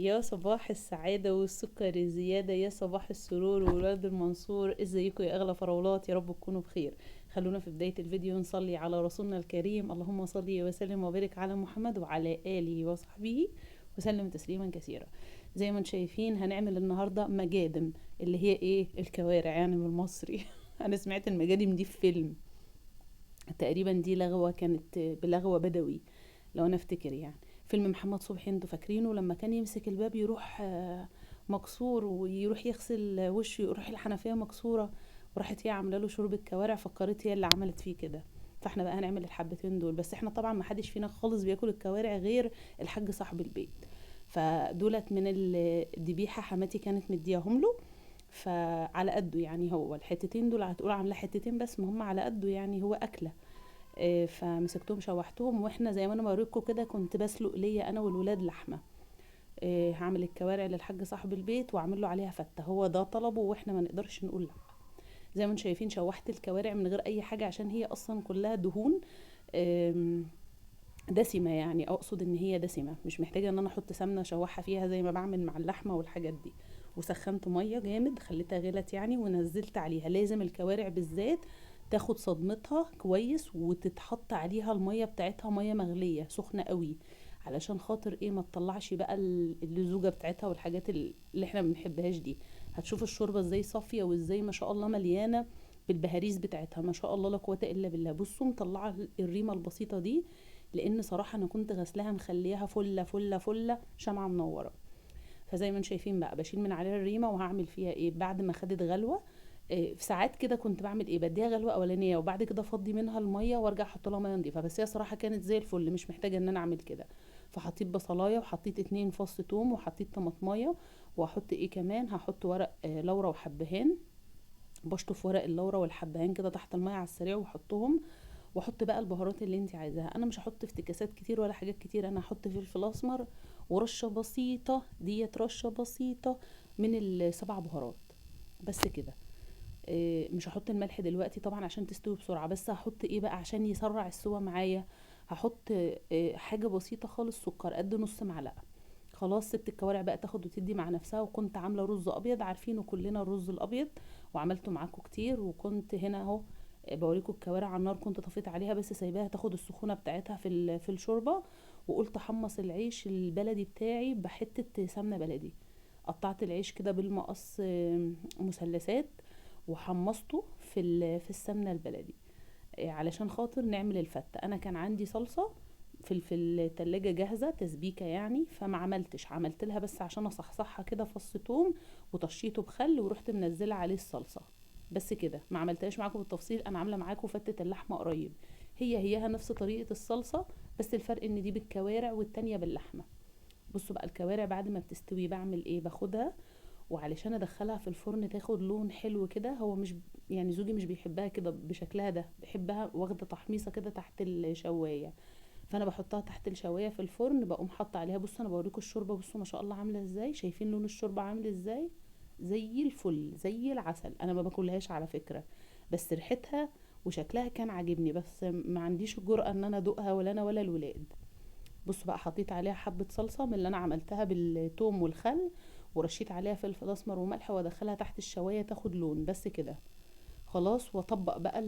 يا صباح السعادة والسكر الزيادة، يا صباح السرور وولاد المنصور. ازيكم يا اغلى فراولات؟ يا رب تكونوا بخير. خلونا في بداية الفيديو نصلي على رسولنا الكريم، اللهم صل وسلم وبارك على محمد وعلى آله وصحبه وسلم تسليما كثيرا. زي ما انتم شايفين هنعمل النهاردة مجادم، اللي هي ايه؟ الكوارع يعني بالمصري. انا سمعت المجادم دي في فيلم تقريبا، دي لغوة كانت بلغوة بدوي لو انا افتكر، يعني فيلم محمد صبحي انتوا فاكرينه لما كان يمسك الباب يروح مكسور ويروح يغسل وشه، يروح الحنفية مكسورة، وراحت هي عامله له شوربة كوارع، فكرت هي اللي عملت فيه كده. فاحنا بقى هنعمل الحبتين دول، بس احنا طبعا ما حدش فينا خالص بياكل الكوارع غير الحاج صاحب البيت، فدولت من الذبيحة حماتي كانت مدياهم له، فعلى قده يعني. هو الحتتين دول هتقول عامله حتتين بس، ما هم على قده يعني، هو اكله. فمسكتهم شوحتهم، واحنا زي ما انا بوريكم كده كنت بسلق ليا انا والولاد لحمه. هعمل الكوارع للحاج صاحب البيت واعمل له عليها فته، هو ده طلبه واحنا ما نقدرش نقول لا. زي ما انتم شايفين شوحت الكوارع من غير اي حاجة عشان هي اصلا كلها دهون، دسمة، يعني اقصد ان هي دسمة، مش محتاجه ان انا احط سمنه اشوحها فيها زي ما بعمل مع اللحمة والحاجات دي. وسخنت مية جامد خليتها غلت يعني، ونزلت عليها. لازم الكوارع بالذات تاخد صدمتها كويس وتتحط عليها المية بتاعتها، مية مغليه سخنة قوي، علشان خاطر ايه؟ ما تطلعش بقى اللزوجه بتاعتها والحاجات اللي احنا ما بنحبهاش دي. هتشوف الشوربة ازاي صافية وازاي ما شاء الله مليانة بالبهاريز بتاعتها، ما شاء الله لا قوة الا بالله. بصوا مطلعه الريمه البسيطة دي، لان صراحة انا كنت غسلاها مخليها فله فله فله شمعة منورة. فزي ما انتم شايفين بقى بشيل من عليها الريمه، وهعمل فيها ايه بعد ما خدت غلوه. في ساعات كده كنت بعمل ايه؟ بديها غلوه اولانيه وبعد كده افضي منها المية وارجع احط لها مية نظيفة، بس هي صراحة كانت زي الفل، مش محتاجه ان انا اعمل كده. فحطيت بصلايه وحطيت 2 فص توم وحطيت طماطمايه، وهحط ايه كمان؟ هحط ورق لورا وحبهان، بشطف ورق اللورا والحبهان كده تحت المية على السريع واحطهم، واحط بقى البهارات اللي انت عايزاها. انا مش هحط افتكاسات كتير ولا حاجات كتير، انا هحط فلفل اسمر ورشه بسيطة، ديت رشه بسيطة من ال7 بهارات بس كده. مش هحط الملح دلوقتي طبعا عشان تستوي بسرعة، بس هحط ايه بقى عشان يسرع السوا معايا؟ هحط حاجة بسيطة خالص، سكر قد نص معلقه. خلاص سبت الكوارع بقى تاخد وتدي مع نفسها. وكنت عامله رز ابيض، عارفينه كلنا الرز الابيض، وعملته معاكم كتير. وكنت هنا اهو بوريكم الكوارع على النار، كنت طفيت عليها بس سايباها تاخد السخونه بتاعتها في الشوربة. وقلت احمص العيش البلدي بتاعي بحته سمنه بلدي. قطعت العيش كده بالمقص، مثلثات، وحمصته في السمنة البلدي، علشان خاطر نعمل الفته. انا كان عندي صلصه في التلاجة جاهزة تسبيكه يعني، فما عملتش، عملت لها بس عشان اصحصحها كده فص توم وطشيته بخل، ورحت منزله عليه الصلصه بس كده. ما عملتهاش معاكم بالتفصيل، انا عامله معاكم فتة اللحمة قريب، هي هيها نفس طريقه الصلصه، بس الفرق ان دي بالكوارع والتانية باللحمه. بصوا بقى الكوارع بعد ما بتستوي بعمل ايه؟ باخدها وعلشان ادخلها في الفرن تاخد لون حلو كده. هو مش يعني زوجي مش بيحبها كده بشكلها ده، بيحبها واخده تحميصه كده تحت الشوايه، فانا بحطها تحت الشوايه في الفرن، بقوم حاطه عليها. بصوا انا بوريكم الشوربة، بصوا ما شاء الله عامله ازاي، شايفين لون الشوربة عامل ازاي؟ زي الفل زي العسل. انا ما باكلهاش على فكرة، بس ريحتها وشكلها كان عاجبني، بس ما عنديش الجرأة ان انا ادوقها ولا انا ولا الولاد. بصوا بقى حطيت عليها حبه صلصه من اللي انا عملتها بالثوم والخل، ورشيت عليها فلفل اسمر وملح، وادخلها تحت الشوايه تاخد لون بس كده خلاص. واطبق بقى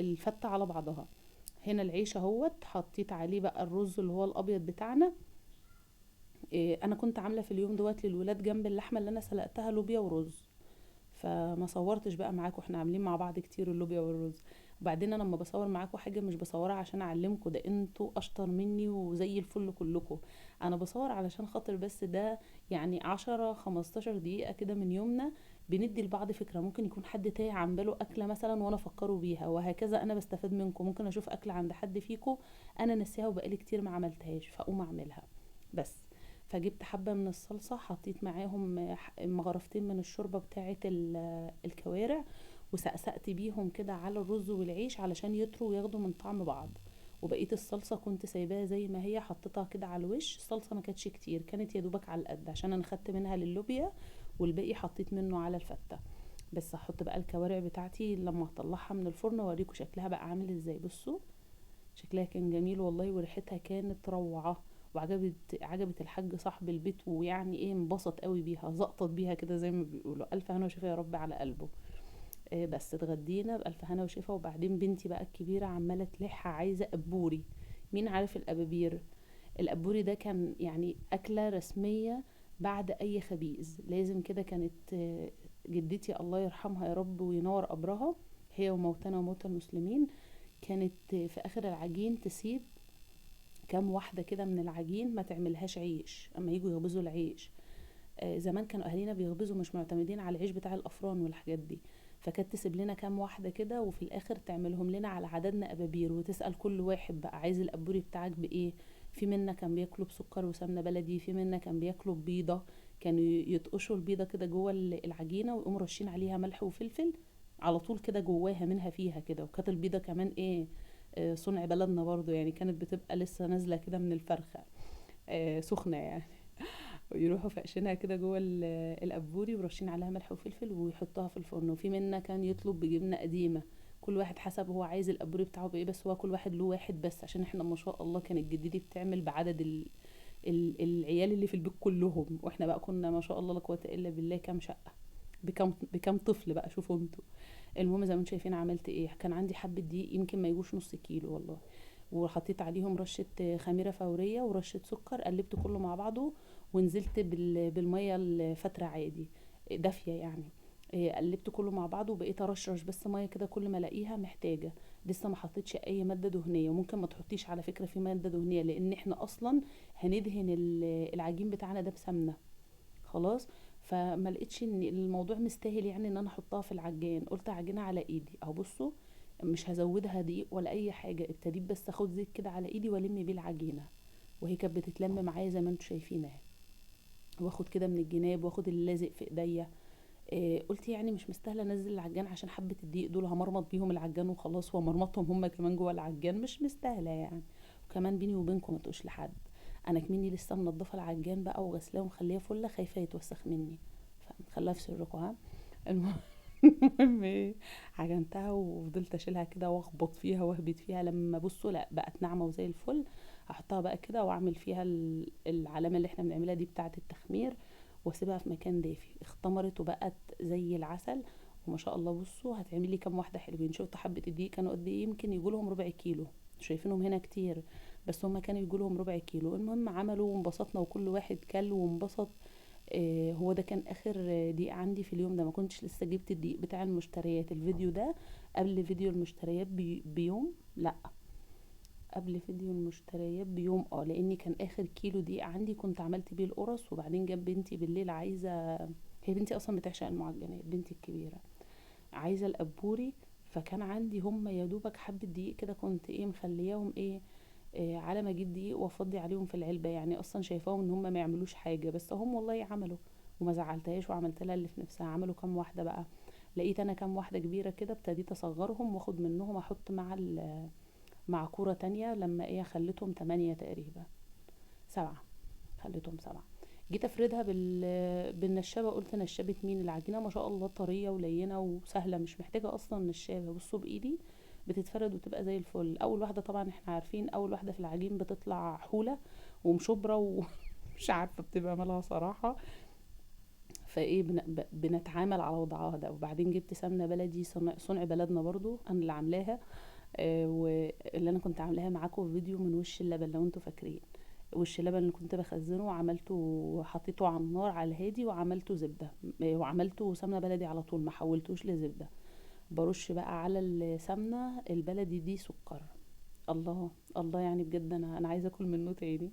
الفته على بعضها. هنا العيش اهوت حطيت عليه بقى الرز اللي هو الابيض بتاعنا. انا كنت عامله في اليوم دوت للولاد جنب اللحمة اللي انا سلقتها لوبيا ورز، فما صورتش بقى معاكم، احنا عاملين مع بعض كتير اللوبيا والرز. وبعدين انا لما بصور معاكم حاجة مش بصورها عشان اعلمكم، ده انتوا اشطر مني وزي الفل كلكم، انا بصور علشان خاطر بس ده 10 15 دقيقة كده من يومنا بندي لبعض فكرة. ممكن يكون حد تايه عن باله اكله مثلا وانا افكره بيها، وهكذا انا بستفاد منكم. ممكن اشوف اكله عند حد فيكم انا نسيها وبقالي كتير ما عملتهاش فاقوم اعملها بس. فجبت حبه من الصلصه، حطيت معاهم مغرفتين من الشوربة بتاعه الكوارع، وسقسقت بيهم كده على الرز والعيش علشان يطروا وياخدوا من طعم بعض. وبقية الصلصه كنت سايباها زي ما هي، حطيتها كده على الوش. الصلصه ما كانتش كتير، كانت يا دوبك على القد عشان انا خدت منها للوبيا والباقي حطيت منه على الفته. بس هحط بقى الكوارع بتاعتي لما هطلعها من الفرن واوريكم شكلها بقى عامل ازاي. بصوا شكلها كان جميل والله، وريحتها كانت روعه. وعجبت الحاج صاحب البيت، ويعني ايه انبسط قوي بيها، زقطت بيها كده زي ما بيقولوا، الف هنا وشفا يا رب على قلبه. بس اتغدينا بالف هنا وشفا. وبعدين بنتي بقى الكبيرة عماله تلح عايزه قبوري. مين عارف الابابير؟ القبوري ده كان يعني اكله رسمية بعد اي خبيز لازم كده. كانت جدتي الله يرحمها يا رب وينور قبرها، هي وموتانا وموتى المسلمين، كانت في اخر العجين تسيب كام واحدة كده من العجين ما تعملهاش عيش اما يجوا يخبزوا العيش. زمان كانوا اهالينا بيخبزوا مش معتمدين على العيش بتاع الافران والحاجات دي، فكانت تسيب لنا كام واحدة كده وفي الاخر تعملهم لنا على عددنا ابابير، وتسال كل واحد بقى عايز القبوري بتاعك بايه. في منا كان بياكلوا بسكر وسمنه بلدي، في منا كان بياكلوا ببيضه، كانوا يطقشوا البيضة كده جوه العجينة ويقوموا رشين عليها ملح وفلفل على طول كده جواها منها فيها كده. وكانت البيضة كمان ايه، صنع بلدنا برضو يعني، كانت بتبقى لسه نازله كده من الفرخه، سخنة يعني، ويروحوا فقشينها كده جوه القبوري ورشين عليها ملح وفلفل ويحطوها في الفرن. وفي منا كان يطلب بجبنه قديمة، كل واحد حسب هو عايز القبوري بتاعه بايه، بس هو كل واحد له واحد بس، عشان احنا ما شاء الله كانت جدتي بتعمل بعدد العيال اللي في البيت كلهم، واحنا بقى كنا ما شاء الله لا قوة الا بالله كام شقه بكام طفل بقى، شوفوا انتوا. المهم زي ما انتم شايفين عملت ايه، كان عندي حبه دقيق يمكن ما يجوش نص كيلو والله، وحطيت عليهم رشه خميره فورية ورشه سكر، قلبت كله مع بعضه ونزلت بالمية لفترة عادي دافيه يعني، قلبت كله مع بعضه وبقيت ارشرش بس مية كده كل ما الاقيها محتاجه. لسه ما حطيتش اي مادة دهنية، وممكن ما تحطيش على فكرة في مادة دهنية، لان احنا اصلا هندهن العجين بتاعنا ده بسمنه خلاص. فما لقيتش ان الموضوع مستاهل يعني ان انا احطها في العجان، قلت اعجنها على ايدي اهو. بصوا مش هزودها دقيق ولا اي حاجة، ابتديت بس اخد زيت كده على ايدي والم بيه العجينة، وهي كانت بتتلم معايا زي ما انتم شايفين اهي، واخد كده من الجناب واخد اللي لازق في ايديا. قلت يعني مش مستاهلة انزل العجان عشان حبه الدقيق دول همرمط بيهم العجان وخلاص، ومرمطهم هم كمان جوه العجان مش مستاهلة يعني. وكمان بيني وبينكم ما تقولش لحد، انا كمني لسه منضفه العجان بقى وغسلاه ومخليه فله، خايفة يتوسخ مني، فخليها في سركم ها. المهم ايه، عجنتها وفضلت اشيلها كده واخبط فيها واهبط فيها لما بصوا لا بقت ناعمة وزي الفل. هحطها بقى كده واعمل فيها العلامة اللي احنا بنعملها دي بتاعه التخمير، واسيبها في مكان دافي. اختمرت وبقت زي العسل وما شاء الله. بصوا هتعملي كام واحدة حلوين، شفتوا حبه الدقيق كانوا قد ايه، يمكن يجولهم ربع كيلو، شايفينهم هنا كتير بس هما كانوا يجولهم ربع كيلو. المهم عملوا وانبسطنا وكل واحد كل وانبسط. هو ده كان اخر دقيق عندي في اليوم ده، ما كنتش لسه جبت الدقيق بتاع المشتريات. الفيديو ده قبل فيديو المشتريات بيوم، لا قبل فيديو المشتريات بيوم، لان كان اخر كيلو دقيق عندي كنت عملت بيه القرص. وبعدين جاب بنتي بالليل عايزه، هي بنتي اصلا بتعشق المعجنات، بنتي الكبيرة عايزه القبوري، فكان عندي هم يا دوبك حبه دقيق كده، كنت ايه مخلياهم ايه، على ما اجيب دقيق وافضي عليهم في العلبة يعني، اصلا شايفاهم ان هم ما يعملوش حاجة، بس هم والله عملوا وما زعلتهاش وعملت لها اللي في نفسها. عملوا كام واحدة بقى، لقيت انا كام واحدة كبيرة كده، ابتديت اصغرهم واخد منهم احط مع كورة تانية. لما ايه خليتهم 8 تقريبا، 7، خليتهم 7. جيت افردها بالنشابه، قلت نشابه مين، العجينة ما شاء الله طرية ولينه وسهلة، مش محتاجه اصلا نشابه. بصوا بايدي بتتفرد وتبقى زي الفل. اول واحدة طبعا احنا عارفين اول واحدة في العجين بتطلع حوله ومشبره ومش عارفه بتبقى مالها صراحة، فايه بنتعامل على وضعها ده. وبعدين جبت سمنه بلدي صنع بلدنا برضو، انا اللي عاملاها، واللي انا كنت عاملاها معاكم في فيديو من وش اللبن لو انتوا فاكرين، وش اللبن اللي كنت بخزنه وعملته، حطيته على النار على الهادي وعملته زبدة، وعملته سمنه بلدي على طول، ما حولتوش لزبده. برش بقى على السمنة البلدي دي سكر، الله الله يعني بجد انا عايزه اكل منه تاني.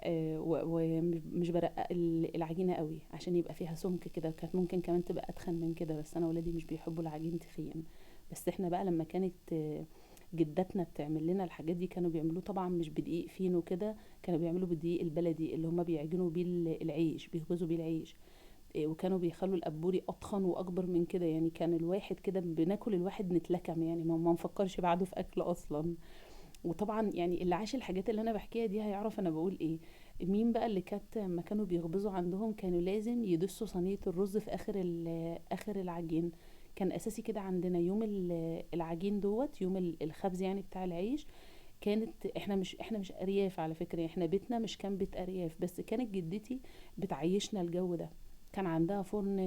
ومش برقق العجينة قوي عشان يبقى فيها سمك كده، كانت ممكن كمان تبقى اتخن من كده، بس انا ولادي مش بيحبوا العجين تخين. بس احنا بقى لما كانت جدتنا بتعمل لنا الحاجات دي كانوا بيعملوه طبعا مش بدقيق فينو كده، كانوا بيعملوه بالدقيق البلدي اللي هما بيعجنوا بيه العيش، بيخبزوا بيه العيش، وكانوا بيخلوا القبوري اطخن واكبر من كده يعني، كان الواحد كده بناكل الواحد نتلكم يعني، ما نفكرش بعده في اكل اصلا. وطبعا يعني اللي عاش الحاجات اللي انا بحكيها دي هيعرف انا بقول ايه. مين بقى اللي كانت لما كانوا بيخبزوا عندهم كانوا لازم يدسوا صينية الرز في اخر العجين، كان اساسي كده عندنا يوم العجين دوت، يوم الخبز يعني بتاع العيش، كانت احنا مش ارياف على فكرة، احنا بيتنا مش كان بيت ارياف، بس كانت جدتي بتعيشنا الجو ده. كان عندها فرن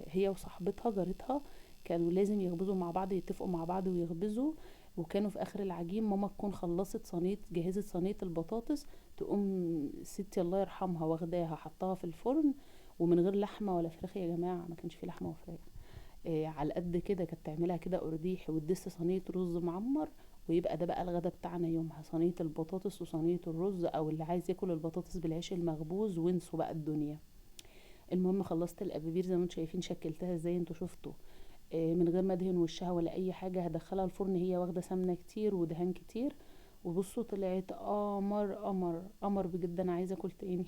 هي وصاحبتها جارتها، كانوا لازم يخبزوا مع بعض، يتفقوا مع بعض ويخبزوا. وكانوا في اخر العجين ماما تكون خلصت صينية، جهزت صينية البطاطس، تقوم ستي الله يرحمها واخداها حطها في الفرن، ومن غير لحمه ولا فراخ يا جماعة، ما كانش في لحمه وفراخ، على قد كده كانت تعملها كده قرديح، وتدس صينية رز معمر، ويبقى ده بقى الغدا بتاعنا يومها، صينية البطاطس وصينيه الرز، او اللي عايز ياكل البطاطس بالعيش المخبوز، وانسوا بقى الدنيا. المهم خلصت الابابير زي ما انتم شايفين شكلتها ازاي، انتوا شفتوا، من غير ما ادهن وشها ولا اي حاجة. هدخلها الفرن، هي واخده سمنه كتير ودهان كتير، وبصوا طلعت قمر قمر قمر بجد. انا عايزه اكل تاني،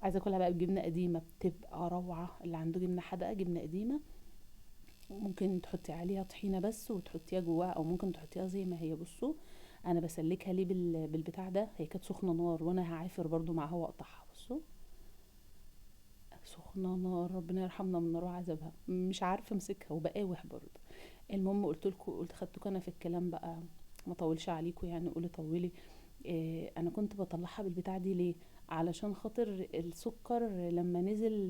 عايزه اكلها بقى بجبنه قديمة، بتبقى روعه. اللي عنده جبنه حادقه جبنه قديمة، ممكن تحطي عليها طحينه بس وتحطيها جواها، او ممكن تحطيها زي ما هي. بصوا انا بسلكها ليه بالبتاع ده، هي كانت سخنة نار وانا هعافر برضو معاها واقطعها. بصوا سخنة نار، ربنا يرحمنا من نار وعذابها، مش عارفه امسكها وبقاوح برضو. المهم قلت لكم، قلت خدتكم انا في الكلام بقى، ما اطولش عليكم يعني، قولي طولي. انا كنت بطلعها بالبتاع دي ليه؟ علشان خاطر السكر لما نزل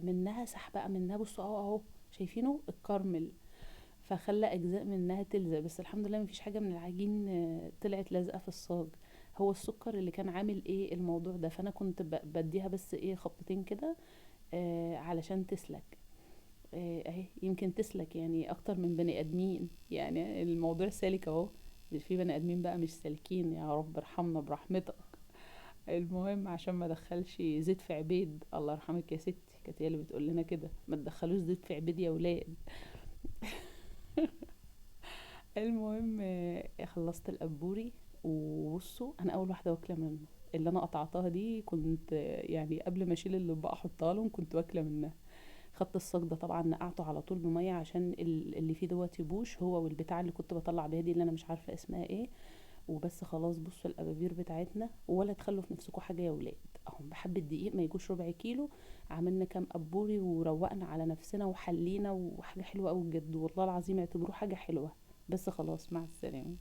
منها سح بقى منها. بصوا اهو شايفينه الكرمل، فخلى اجزاء منها تلزق، بس الحمد لله مفيش حاجة من العجين طلعت لازقه في الصاج. هو السكر اللي كان عامل ايه الموضوع ده، فانا كنت بديها بس ايه خبطتين كده، علشان تسلك. اهي يمكن تسلك يعني اكتر من بني ادمين، يعني الموضوع سالك اهو، مش في بني ادمين بقى مش سالكين، يا رب ارحمنا برحمتك. المهم عشان ما ادخلش زيت في عبيد، الله يرحمك يا ستي، كانت هي اللي بتقول لنا كده، ما تدخلوش زيت في عبيد يا ولاد. المهم خلصت القبوري، وبصوا انا اول واحدة واكله منه، اللي انا قطعتها دي كنت يعني قبل ما اشيل اللي بقى احطها لهم كنت واكله منها. خدت الصاج ده طبعا نقعته على طول بميه عشان اللي فيه دوت يبوش، هو والبتاع اللي كنت بطلع بيها دي اللي انا مش عارفه اسمها ايه. وبس خلاص. بصوا الابابير بتاعتنا، ولا تخلوا في نفسكم حاجة يا ولاد، اهو بحبه دقيق ما يجوش ربع كيلو. عملنا كام قبوري وروقنا على نفسنا وحلينا، وحاجه حلوة قوي بجد والله العظيم، اعتبروه حاجة حلوة. بس خلاص، مع السلامة.